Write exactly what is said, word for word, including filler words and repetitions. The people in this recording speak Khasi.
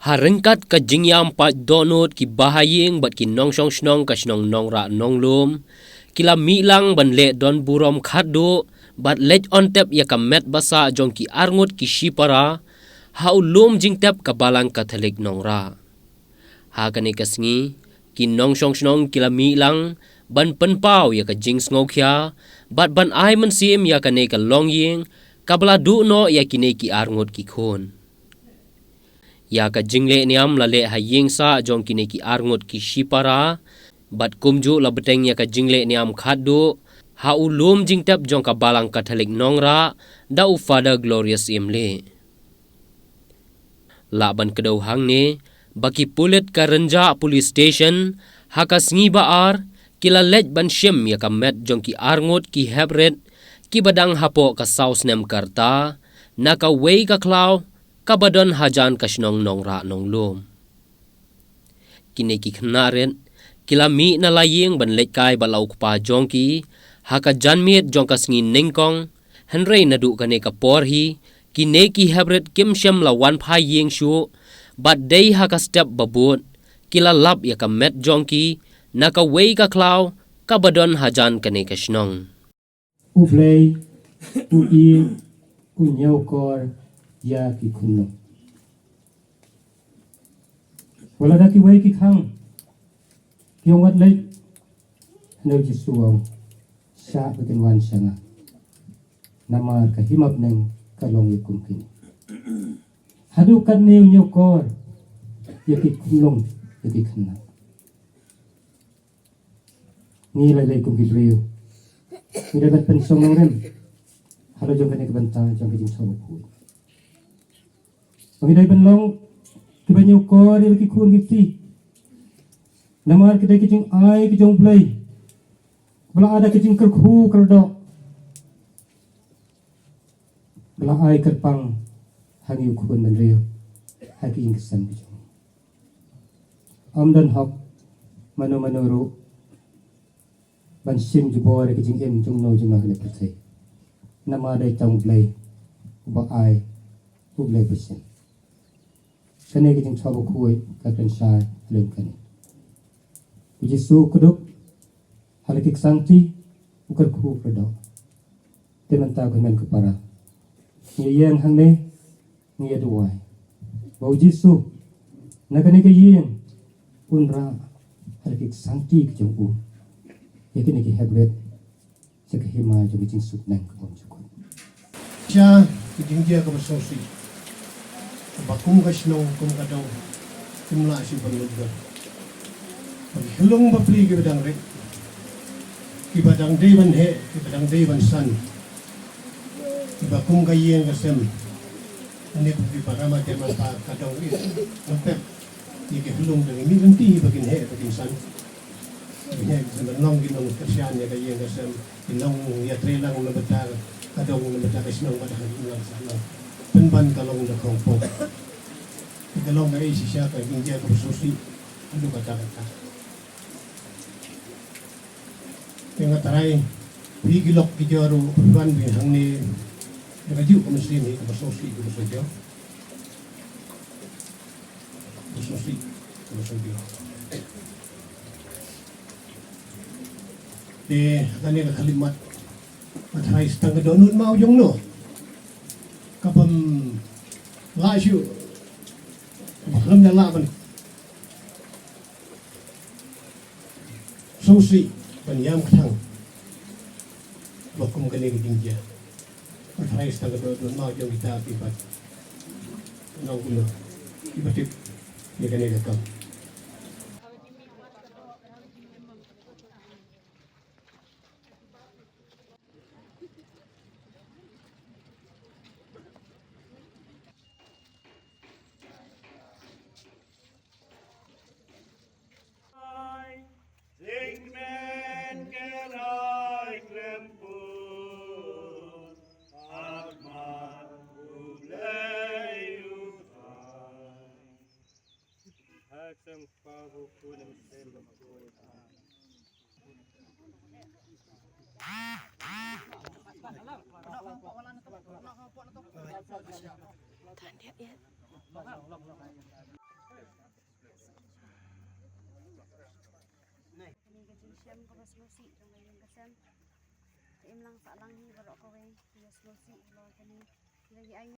Ha ryngkat ka jingïam paid dohnud ki bahaïing bad ki nongshong shnong ka shnong Nongrah Nonglum, ki la mih lang ban leh don burom khatduh bad leit on tep ïa ka met ba sah jong ki arngut ki shipara ha u lum jingtep ka Balang Katholik Nongrah. Ha kane ka sngi, ki nongshong shnong ki la mih lang ban pynpaw ïa ka jingsngewkhia bad ban ai mynsiem ïa kane ka longïing kaba la duh noh ïa kine ki arngut ki khun. Ïa ka jingleh niam la leh ha ïing sah jong kine ki arngut ki shipara bad kumjuh la bteng ïa ka jingleh niam khatduh ha u lum jingtep jong ka Balang Katholik Nongrah da u Father Glorious Imli. Lah ban kdew hangne ba ki pulit ka Rynjah Police Station ha ka sngi ba ar ki la leit ban shim ïa ka met jong ki arngut ki heprit kiba dang hapoh ka saw snem ka rta na kawei ka khlaw kaba don hajan ka shnong Nongrah Nonglum. Kine ki khynnah rit ki la mih na la ïing ban leit kai bad la u kpa jong ki ha ka janmiet jong ka sngi nyngkong, hynrei naduh kane ka por hi kine ki heprit kim shym la wan phai ïing shuh bad dei ha ka step ba bud ki la lap ïa ka met jong ki na kawei ka khlaw kaba don hajan kane ka shnong. U Blei u ïeit u ñiewkor ïa ki khunlung. Wat la da kiwei ki khang ki ong wat leit, hynrei u Jisu u ong, shah ba kin wan sha nga, namar ka hima bneng ka long ïa kum kine. Haduh katne u ñiewkor ïa ki khunlung, ïa ki khynnah. Ngi la lei kum ki briew, ngi dei ban pynshong nongrim halor jong kane ka bynta jong ka jingthoh bakhuid. Ba ngi dei ban long kiba ñiewkor ïa la ki khun ki kti, namar ki dei ki jingai ki jong U Blei ba la ai da ka jingkyrkhu kyrdoh ba la ai kyrpang ha ngi u khun bynriew ha ki ïing ki sem ki jong ngi. Ym don hok mano mano ruh ban shim jubor ïa ka jingim jong no jong no ha kane ka pyrthei, namar dei tang U Blei uba ai, U Blei uba shim. Kane ka jingthoh bakhuid ka pynshai ha lem kane. U Jisu u kdup ha la ki ksangti, u kyrkhu u kyrdoh. Te mynta ko hynmen ko para, ngi ïeng hangne, ngi ïa duwai ba U Jisu na kane ka ïing un rah ha la ki ksangti ki jong u ïa kine ki heprit sha ka hima jong ka jingsuk bneng ka bym jukut. Sha ka jingjia kaba sngewsih, kaba kum ka shnong kum ka dong kim lah shuh ban lutdur. Ba ki khyllung bapli kiba dang rit, kiba dang dei ban heh, kiba dang dei ban san, kiba kum ka ïing ka sem, ne kiba rama te man pa ka dong rit, ngan pep ïa ki khyllung da ngi mih lynti ba kin heh ba kin san. Ba kin heh ba kin long ki nongkyrshan ïa ka ïing ka sem, ki nongïatreilang na bynta ka dong na bynta ka shnong bad ha ki imlang sahlang. Pynban ka long da khongpong. Te ka long kaei shisha ka jingjia kaba sngewsih haduh katta katta. Te nga tharai phi ki lok ki jor ruh phi wan beit hangne da kajuh ka mynsiem hi kaba sngewsih kaba sngewsih. Kaba sngewsih kaba sngewsih. Te kane ka khyllipmat, nga tharai sa tang ka dohnud maw jong no kabym lah shuh, kaba khlem da lah ban sngewsih ban ïam kthang ba kum kane ka jingjia. Nga tharai sa tang ka dohnud maw jong kita kiba nang kumno, kiba tip ïa kane ka kam. Shem kaba sngewsih jong ka ïing ka sem. Te im lang sah lang hi baroh kawei, ïa sngewsih halor kane. Ïa ngi ai